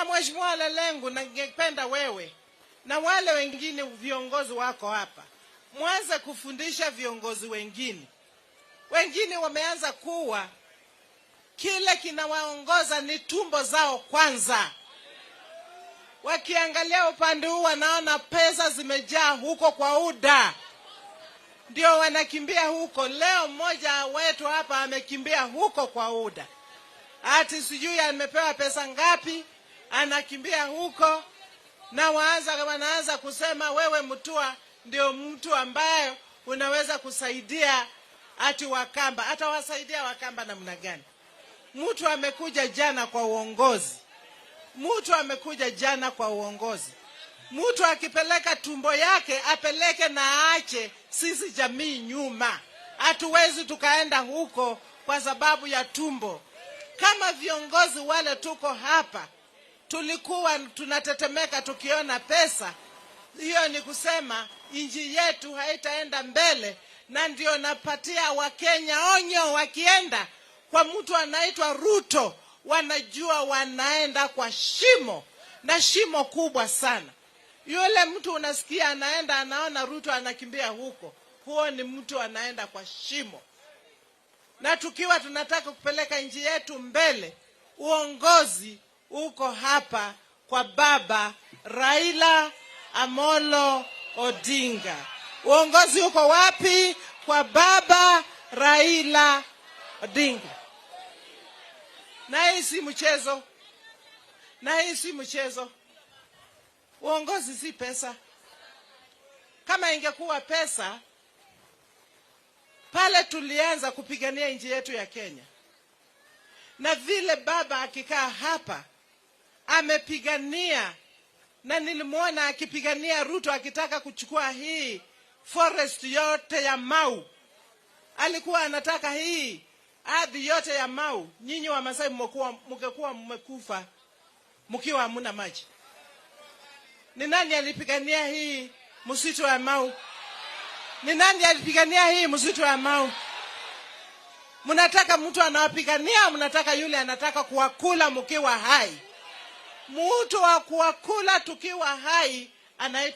Na Mheshimiwa Lelengu, ningependa wewe na wale wengine viongozi wako hapa mwanze kufundisha viongozi wengine. Wengine wameanza kuwa kile kinawaongoza ni tumbo zao kwanza. Wakiangalia upande huu wanaona pesa zimejaa huko kwa UDA, ndio wanakimbia huko. Leo mmoja wetu hapa amekimbia huko kwa UDA, ati sijui amepewa pesa ngapi, anakimbia huko na wanaanza kusema wewe Mutua ndio mtu ambaye unaweza kusaidia ati Wakamba. Atawasaidia Wakamba namna gani? Mtu amekuja jana kwa uongozi, mtu amekuja jana kwa uongozi. Mtu akipeleka tumbo yake apeleke na aache sisi jamii nyuma. Hatuwezi tukaenda huko kwa sababu ya tumbo. Kama viongozi wale tuko hapa, tulikuwa tunatetemeka tukiona pesa hiyo, ni kusema nchi yetu haitaenda mbele, na ndio napatia Wakenya onyo, wakienda kwa mtu anaitwa Ruto wanajua wanaenda kwa shimo, na shimo kubwa sana. Yule mtu unasikia anaenda anaona Ruto anakimbia huko, huo ni mtu anaenda kwa shimo. Na tukiwa tunataka kupeleka nchi yetu mbele, uongozi uko hapa kwa Baba Raila Amolo Odinga. Uongozi uko wapi? Kwa Baba Raila Odinga. Na hii si mchezo, na hii si mchezo. Uongozi si pesa. Kama ingekuwa pesa, pale tulianza kupigania nchi yetu ya Kenya, na vile baba akikaa hapa amepigania, na nilimwona akipigania Ruto akitaka kuchukua hii forest yote ya Mau. Alikuwa anataka hii ardhi yote ya Mau. Nyinyi Wamasai mngekuwa mmekufa mkiwa hamuna maji. Ni nani alipigania hii msitu wa Mau? Ni nani alipigania hii msitu wa Mau? Mnataka mtu anawapigania, mnataka yule anataka kuwakula mkiwa hai. Mtu wa kuwakula tukiwa hai anaitwa